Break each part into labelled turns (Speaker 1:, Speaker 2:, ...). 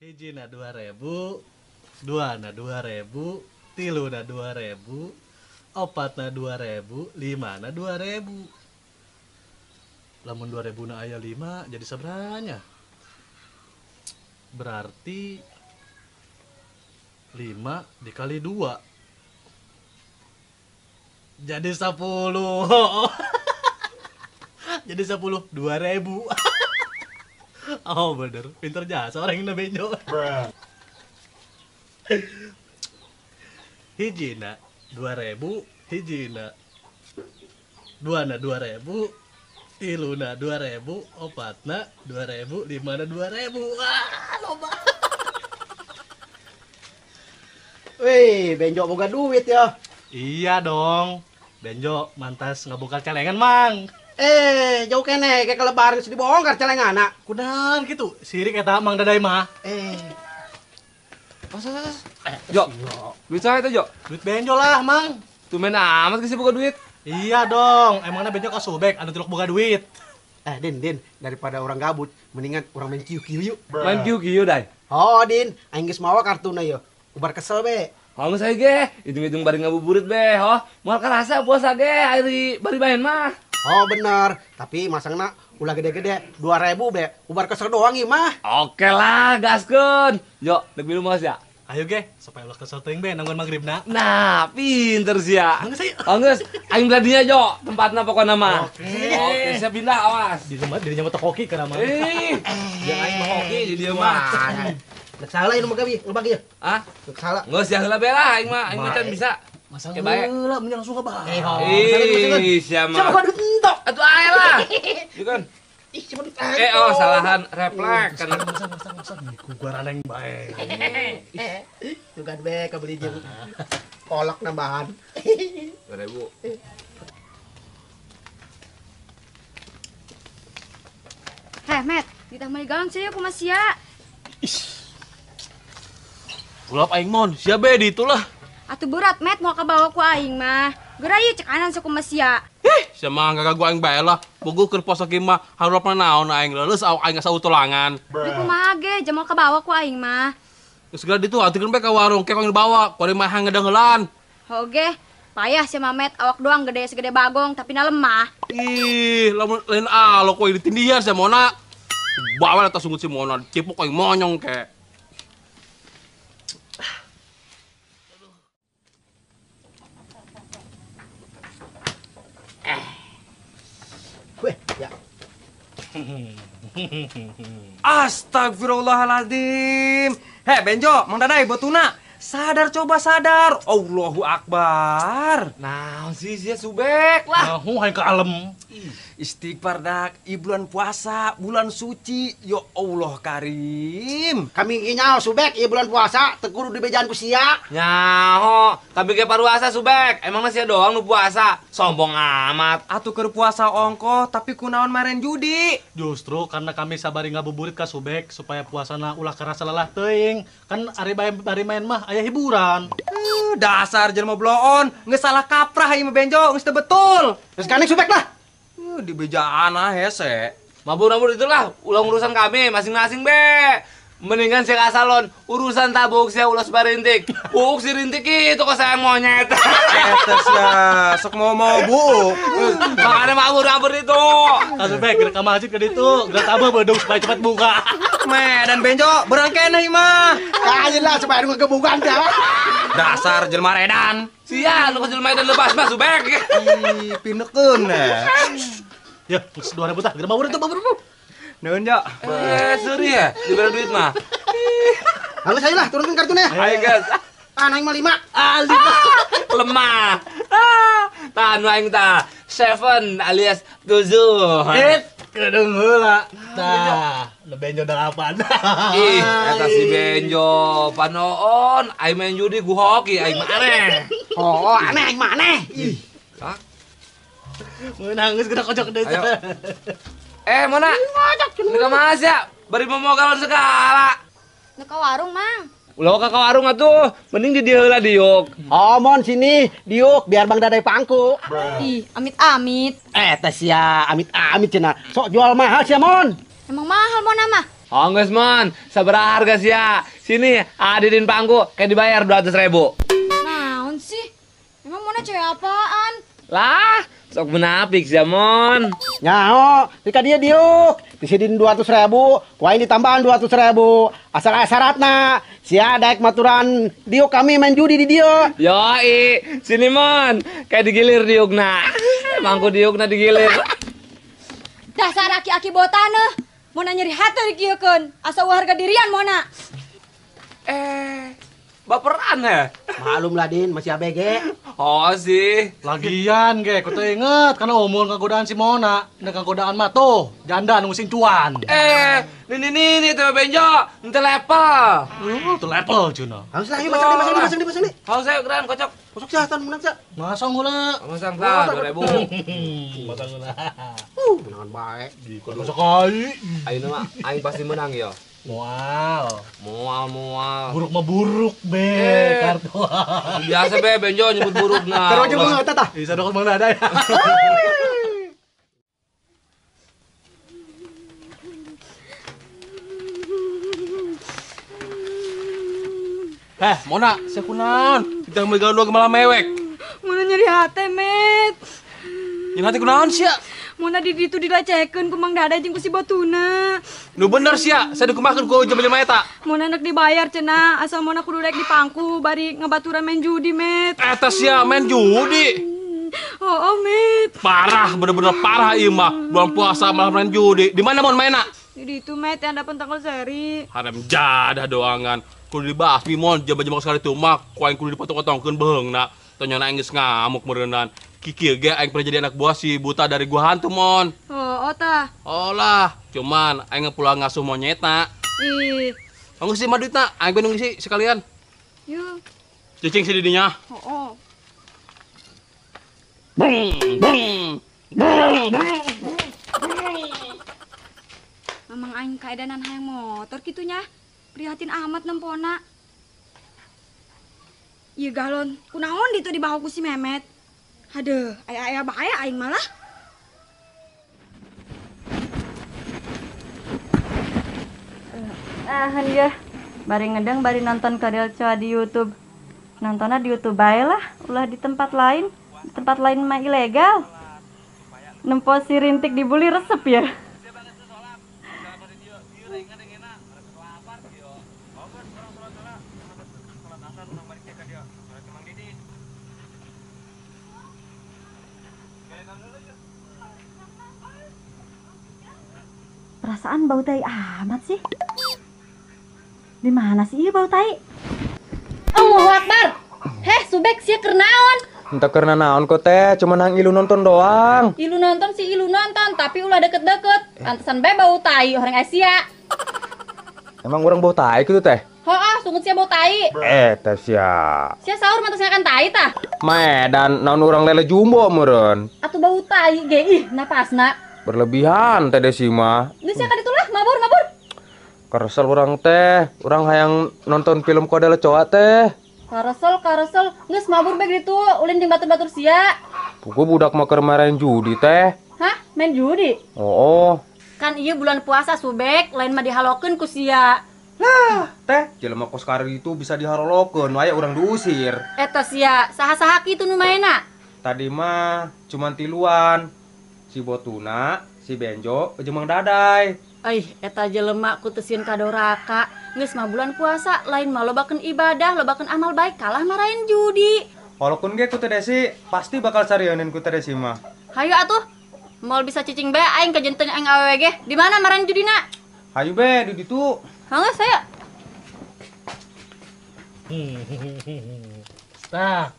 Speaker 1: Hiji na 2000, dua na 2000, tilu na 2000, opat na 2000, lima na 2000. Lamun 2000 na aya 5 jadi sabranya. Berarti 5 dikali 2 jadi 10. Jadi 10 2000. Oh bener, pinter jasa orang yang benjo. Hiji na 2000, hiji na dua na 2000, tilu na 2000, opat na 2000, lima na 2000. Wah, loba.
Speaker 2: Wih, Benjo boga duit ya.
Speaker 1: Iya dong. Benjo mantas ngabongkar celengan, Mang.
Speaker 2: Jauh kene kayak kelebaran geus dibongkar celengan anak.
Speaker 1: Kunaon gitu? Sirik eta Mang Dadai mah.
Speaker 3: Jo, duit saya itu, Jo?
Speaker 1: Duit Benjo lah, Mang.
Speaker 3: Tumben amat geus boga duit.
Speaker 1: Iya dong, emangnya Benjo ka Subek anu tilok boga duit.
Speaker 2: Din, daripada orang gabut, mendingan orang main kiu-kiu yuk.
Speaker 3: Main kiu-kiu, Dai?
Speaker 2: Oh, Din, aing geus mawa kartuna yo. Ubar kesel be.
Speaker 3: Hong saya ge, hitung-hitung bari ngabuburit be, ho. Moal karasa puasa ge, ari bari main mah.
Speaker 2: Oh bener, tapi masangna ulah gede-gede, 2000 be, ubar kesel doang ieu mah.
Speaker 3: Oke lah, gaskeun. Jo, dek minum mas ya.
Speaker 1: Ayo ge, supaya ulah kesel teuing be nanggon magribna.
Speaker 3: Nah, pinter sia.
Speaker 1: Anggeus ayo.
Speaker 3: Anggeus, aing beladinya Jo, tempatna pokona mah.
Speaker 1: Oke.
Speaker 3: Oke, siap pindah awas.
Speaker 1: Di tempat dirinya mah hoki kana mah.
Speaker 3: Ih, jeung aing mah hoki di dieu mah.
Speaker 2: Dek salah ieu nu bagi, nu bagi ya.
Speaker 3: Ah,
Speaker 2: dek salah.
Speaker 3: Geus ya heula be lah aing mah, aing mah can bisa.
Speaker 1: Masa heula mun langsung ka bae.
Speaker 3: Ih, sia mah.
Speaker 2: Siapa duit entok?
Speaker 3: Atuh ae lah. Ieu kan.
Speaker 2: Ih, siapa duit.
Speaker 3: Oh salahan refleks kan.
Speaker 1: Masa ku guaraneng bae.
Speaker 2: Tuh kan be kabeli jeung kolak nambahan.
Speaker 3: 2000.
Speaker 4: Heh, Met, ditah meuli galon sia kumaha sia?
Speaker 5: Ih. Ulap aing mon, sia be di itulah.
Speaker 4: Atuh berat, Met, mau kabawa ku aing mah. Geura ieu cek anan sok kumaha sia.
Speaker 5: Ih, sia mah gagagu aing bae lah. Bogo keur puasa ge mah harurapna naon aing leuleus awak aing sautulangan.
Speaker 4: Di kumaha ge, jamal kabawa ku aing mah.
Speaker 5: Geus segera ditu anterkeun bae ka warung, ke kong dibawa, ku ari mah ngedengeulan.
Speaker 4: Oge, payah sia mah Met, awak doang gede segede bagong tapi na lemah.
Speaker 5: Ih, lamun lain alo ku ditindihan sia Mona. Bawa eta sungut si Mona, cipuk aing monyong ke.
Speaker 2: Weh, ya.
Speaker 6: Astagfirullahaladzim. Hei Benjo, Mang Dadai, botuna. Sadar coba sadar. Allahu Akbar.
Speaker 3: Nah, sih sia Subek lah.
Speaker 1: Nah, hayang ke alem.
Speaker 6: Istighfar dak, i bulan puasa, bulan suci. Ya Allah Karim.
Speaker 2: Kami nyaho Subek, i bulan puasa teu kudu dibejaan ku sia.
Speaker 3: Nyaho, kami ge paruasa Subek. Emangna sia doang nu puasa? Sombong amat.
Speaker 6: Atuh keur puasa ongkoh tapi kunaon maren judi.
Speaker 1: Justru karena kami sabari ngabuburit ka Subek supaya puasana ulah karasa lelah teuing. Kan ari bari main mah aya hiburan.
Speaker 6: Dasar jelema bloon, geus salah kaprah ieu mah Benjo, geus teu betul.
Speaker 2: Geus kanik Subek lah.
Speaker 6: Dibejaan ah hese.
Speaker 3: Mabur-mabur itulah ulah urusan kami masing-masing be. Mendingan saya ke salon, urusan tabuk saya ulas barintik. Buuk si rintik itu kok saya monyet.
Speaker 6: Eta sia, sok mau-mau buuk.
Speaker 3: Makanya mabur-mabur itu.
Speaker 1: Langsung bae gerak ka masjid ke ditu, gerak tabeuh beudung supaya cepat buka.
Speaker 6: Meh dan Benjo berangkene ieu mah.
Speaker 2: Ayeuna lah supaya nu ngegebugan teh.
Speaker 6: Dasar jelema edan.
Speaker 3: Sia, nu jelema edan lepas mah Subek.
Speaker 6: Ih, pinekeun eh.
Speaker 1: Ya, geus 2000 tah, geura mabur itu mabur.
Speaker 6: Nuhun, Jo.
Speaker 3: Suri ya, diberi duit mah.
Speaker 2: Halus aja lah, turunkan kartunya.
Speaker 3: Ayo, guys.
Speaker 2: Ah, naik mah 5.
Speaker 3: Ah, 5. Lemah. Ah, tahan aing tah. 7 alias 7.
Speaker 1: Kedeng heula. Tah, le Benjo 8.
Speaker 3: Ih, eta si Benjo panoon, aing main judi ku hoki aing mah aneh.
Speaker 2: Oh, aneh aing mah aneh.
Speaker 3: Ih. Hah?
Speaker 1: Meunang geus geura kocok deui.
Speaker 3: Mona. Ngocok. Ka mas ya, bari mau galon segala.
Speaker 4: Nu ka warung, Mang.
Speaker 3: Ulah ka warung atuh, mending di dieu heula diuk.
Speaker 2: Oh, mon sini diuk biar Bang Dadai pangku.
Speaker 4: Ih, amit-amit.
Speaker 2: Teh sia, amit-amit cenah. Sok jual mahal sia, Mon.
Speaker 4: Emang mahal Mona mah?
Speaker 3: Oh, geus Mon, sabaraha harga sia? Sini, adidin pangku kayak dibayar 200.000.
Speaker 4: Naon sih? Emang Mona cewek apaan?
Speaker 3: Lah, sok munafik sia, Mon.
Speaker 2: Nyaho, jika dia diuk, disidin 200.000, ku aing ditambahan 200.000. Asal aya syaratna, sia daek maturan diuk kami main judi di dieu.
Speaker 3: Yoi, sini Mon, kayak digilir diukna. Mangku diukna digilir.
Speaker 4: Dasar aki-aki botaneuh. Mona nyeri hati dikieukeun, asa eueuh harga dirian Mona.
Speaker 3: Baperan ya?
Speaker 2: Malum lah Din, masih ABG.
Speaker 3: Oh sih.
Speaker 1: Lagian ge, ku teu inget kana umur kagodaan si Mona. Nek kagodaan mah tuh, janda nu sing cuan.
Speaker 3: Nini teh Benjo, ente level.
Speaker 1: Teu level cenah.
Speaker 2: Harus lah, yuk masang di, masang di.
Speaker 3: Harus ayo geran kocok.
Speaker 2: Kocok sih tan menang sih.
Speaker 1: Masang heula.
Speaker 3: Masang tah 2000.
Speaker 1: Masang heula.
Speaker 2: Menangan bae.
Speaker 1: Kocok kai.
Speaker 3: Ayeuna mah aing pasti menang ya.
Speaker 1: Mual.
Speaker 3: Mual.
Speaker 1: Buruk mah buruk be, kartu.
Speaker 3: Biasa be Benjo nyebut buruk nah.
Speaker 2: Taruh aja bunga eta tah.
Speaker 1: Bisa dok Bang Dadai.
Speaker 5: Mona, sia kunaon? Kita megang dua malah mewek.
Speaker 4: Mona nyeri hate, Met.
Speaker 5: Nyeri hate kunaon sia?
Speaker 4: Mona di ditu dilecekeun ku Mang Dadai jeung ku si Botuna.
Speaker 5: Nu bener sia, saya dikumakeun ku jelema eta.
Speaker 4: Mona nek dibayar cenah, asal Mona kudu rek di pangku bari ngabaturan main judi, Met.
Speaker 5: Eta sia main judi.
Speaker 4: Oh, Met.
Speaker 5: Parah, bener-bener parah ieu mah. Bulan puasa malah main judi. Di mana mon mainna?
Speaker 4: Di ditu, Met, yang ada pentangkal seri.
Speaker 5: Haram jadah doangan. Kudu dibasmi mon, jaba-jaba sekali tuh mah, ku aing kudu dipotong-potongkeun beheungna. Tonyona aing geus ngamuk meureunnan. Kiki ge aing pernah jadi anak buah si buta dari gua hantu mon.
Speaker 4: Oh, tah.
Speaker 5: Oh lah, cuman aing pulang ngasuh monyetna.
Speaker 4: Ih.
Speaker 5: Anggo sih mah duitna, aing nunggu sih sekalian.
Speaker 4: Yuk.
Speaker 5: Cicing si didinya.
Speaker 4: Oh.
Speaker 5: Brung, brung, brung, brung.
Speaker 4: Mamang aing kaedanan hayang motor kitunya. Prihatin amat nempona. Ieu galon, kunaon ditu dibawa ku si Memet. Aduh, aya-aya bahaya aing malah.
Speaker 7: Ahan ya, bari ngedeng bari nonton Kadel Coa di YouTube. Nontonnya di YouTube bae lah, ulah di tempat lain. Di tempat lain mah ilegal. Nempo si Rintik dibully resep ya. Perasaan bau tai amat sih. Di mana sih bau tai?
Speaker 8: Allahu Akbar. Heh, Subek sia keur naon?
Speaker 6: Entah karena naon kok teh, cuma nang ilu nonton doang.
Speaker 8: Ilu nonton sih ilu nonton, tapi ulah deket-deket. Pantesan bae bau tai orang Asia.
Speaker 6: Emang orang bau tai gitu teh?
Speaker 8: Heeh, sungut sia bau tai.
Speaker 6: Teh sia.
Speaker 8: Sia sahur mantas ngakan tai tah?
Speaker 6: Medan naon urang lele jumbo meureun.
Speaker 8: Atuh bau tai ge ih napasna.
Speaker 6: Berlebihan teh Desi mah.
Speaker 8: Geus sia ka ditu lah, mabur mabur.
Speaker 6: Karesel urang teh, urang hayang nonton film Kodel Coa teh.
Speaker 8: Karesel, karesel, geus mabur bae ditu, ulin jeung batur-batur sia.
Speaker 6: Pugu budak mah keur main judi teh.
Speaker 8: Hah? Main judi?
Speaker 6: Oh.
Speaker 8: Kan ieu bulan puasa Subek, lain mah dihalokeun ku sia.
Speaker 6: Lah, teh, jelema kos kari itu bisa diharolokeun, aya urang diusir.
Speaker 8: Eta sia, saha-saha kitu nu maena?
Speaker 6: Tadi mah cuman tiluan. Si Botuna, si Benjo, jeung Mang Dadai.
Speaker 8: Aih, eta jelema ku teu sieun ka doraka. Geus mah bulan puasa, lain mah lobakeun ibadah, lobakeun amal baik, kalah marahin judi.
Speaker 6: Walaupun ge ku Teh Desi, pasti bakal sarieun ku Teh Desi mah.
Speaker 8: Hayu atuh. Moal bisa cicing bae aing ka jenteng aing awewe ge. Di mana marahin judina?
Speaker 6: Hayu be di ditu.
Speaker 8: Hanggeus hayu.
Speaker 1: Tah.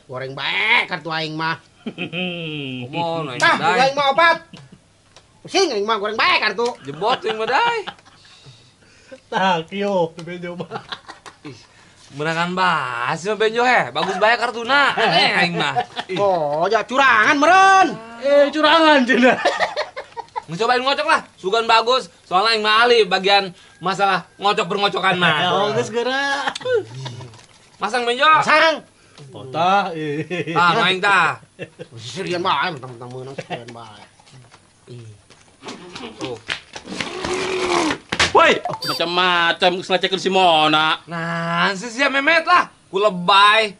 Speaker 2: Goreng bae kartu aing mah.
Speaker 3: Kumaha aing
Speaker 2: Tah, aing mah opat. Pusing aing mah goreng bae kartu.
Speaker 3: Jebot aing mah dai.
Speaker 1: Tah, kieu bejo mah.
Speaker 3: Ih, Meunangan bas mah Benjo he. Bagus bae kartuna. Aneh aing mah.
Speaker 2: Oh, ja curangan meureun.
Speaker 1: Curangan cenah.
Speaker 3: Ngecobain ngocok lah, sugan bagus. Soalnya aing mah ahli bagian masalah ngocok berngocokan mah.
Speaker 1: Oh, geus geura.
Speaker 3: Masang Benjo.
Speaker 2: Masang.
Speaker 1: Oh tah.
Speaker 3: Ah, aing tah.
Speaker 2: Sirian bae mentang-mentang meunang sirian bae.
Speaker 3: Tuh.
Speaker 5: Woi, macam-macam geus ngecekeun si Mona.
Speaker 3: Nah, si sia Memet lah. Ku lebay.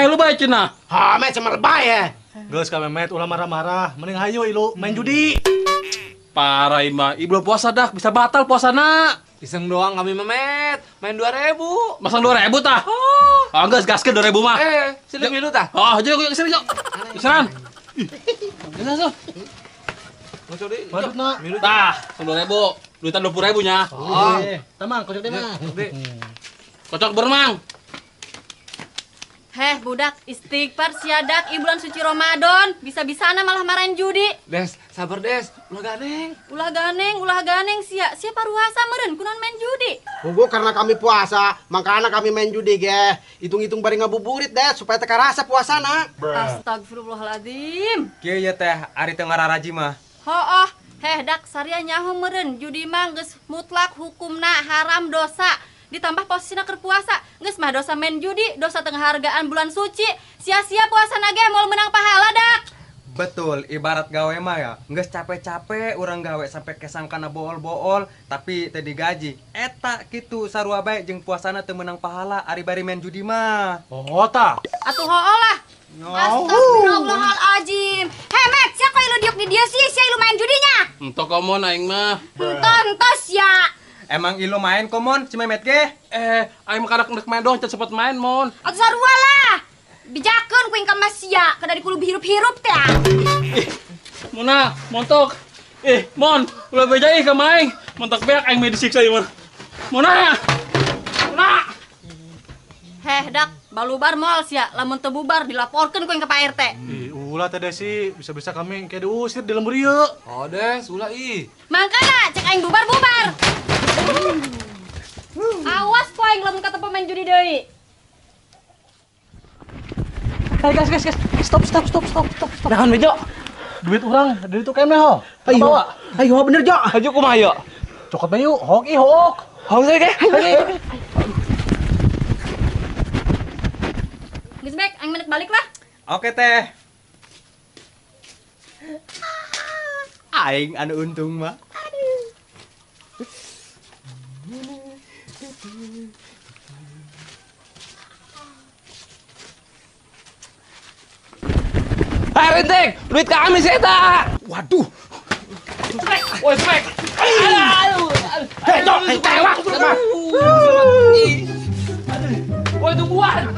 Speaker 5: Lu bae cenah.
Speaker 2: Ha, Met sama lebay ya.
Speaker 1: Geus ka Memet ulah marah-marah, mending hayu ilu main judi.
Speaker 5: Parah mah, ieu belum puasa dah, bisa batal puasana.
Speaker 3: Iseng doang kami Memet, main 2000.
Speaker 5: Masang 2000 tah?
Speaker 3: Oh.
Speaker 5: Oh, geus gaskeun 2000 mah.
Speaker 3: Sini milu tah.
Speaker 5: Oh, jauh sini, jauh. Geseran. Geus geus.
Speaker 3: Ngocok deui.
Speaker 1: Madutna.
Speaker 5: Tah, 2000. Duitan 20.000 nya.
Speaker 1: Oh. Tamang kocok deh mah.
Speaker 5: Kocok bermang.
Speaker 8: Heh budak, istighfar siadak ieu bulan suci Ramadan, bisa-bisana malah marahin judi.
Speaker 3: Des, sabar Des, ulah ganeng.
Speaker 8: Ulah ganeng, ulah ganeng sia. Sia paruasa meureun kunaon main judi.
Speaker 2: Hugo karena kami puasa, makanya kami main judi ge. Hitung-hitung bari ngabuburit Des supaya teu karasa puasana.
Speaker 8: Astagfirullahaladzim.
Speaker 6: Kieu ye teh ari teu ngararaji mah.
Speaker 8: Hooh, heh dak saria nyaho meureun judi mah geus mutlak hukumna haram dosa. Ditambah posisina keur puasa, geus mah dosa main judi, dosa tenghargaan bulan suci, sia-sia puasana ge moal menang pahala dak.
Speaker 6: Betul, ibarat gawe mah ya, geus capek-capek urang gawe sampai kesang kana bool-bool, tapi teu digaji. Eta kitu sarua bae jeung puasana teu meunang pahala ari bari main judi mah.
Speaker 1: Oh tah.
Speaker 8: Atuh hooh lah. Astagfirullahaladzim.
Speaker 4: Hei Met, siapa ilu diuk di dia sih? Sia ilu main judinya?
Speaker 5: Entok komon aing mah.
Speaker 4: Entos ya.
Speaker 6: Emang ilu main komon si Memet ge?
Speaker 5: Aing mah karak rek main doang can sempat main mon.
Speaker 4: Atuh sarua lah. Bijakeun ku ingkang mas sia, kada dikulu hirup-hirup teh.
Speaker 5: Ih, Mona, montok. Mon, ulah beja ih ka maing. Montok beak aing mah disiksa ieu mah. Mona. Mona.
Speaker 8: Heh dak, balubar moal sia, lamun teu bubar dilaporkeun ku aing ka Pak RT.
Speaker 1: Ih, ulah teh Desi, bisa-bisa kami engke diusir di lembur ieu.
Speaker 3: Oh Des, ulah ih.
Speaker 8: Mangkana cek aing bubar-bubar. Awas ku aing lamun kata pemain judi deui.
Speaker 1: Hey guys, guys, guys. Stop, stop, stop, stop, stop, stop. Naon Bejo? Duit urang dari itu kemna ho.
Speaker 2: Ayo, ayo bener Jo.
Speaker 3: Ayo kumaha yo?
Speaker 1: Cokot bae yuk, hok ih hok.
Speaker 3: Hok saya ge.
Speaker 1: Ayo.
Speaker 8: Geus bek, aing menek balik lah.
Speaker 6: Oke teh. Aing anu untung mah.
Speaker 3: Hai Rintik, duit kami seta.
Speaker 2: Waduh.
Speaker 3: Woi, spek. Aduh.
Speaker 2: Hei, Jok, hei, tewak.
Speaker 3: Woi, tungguan.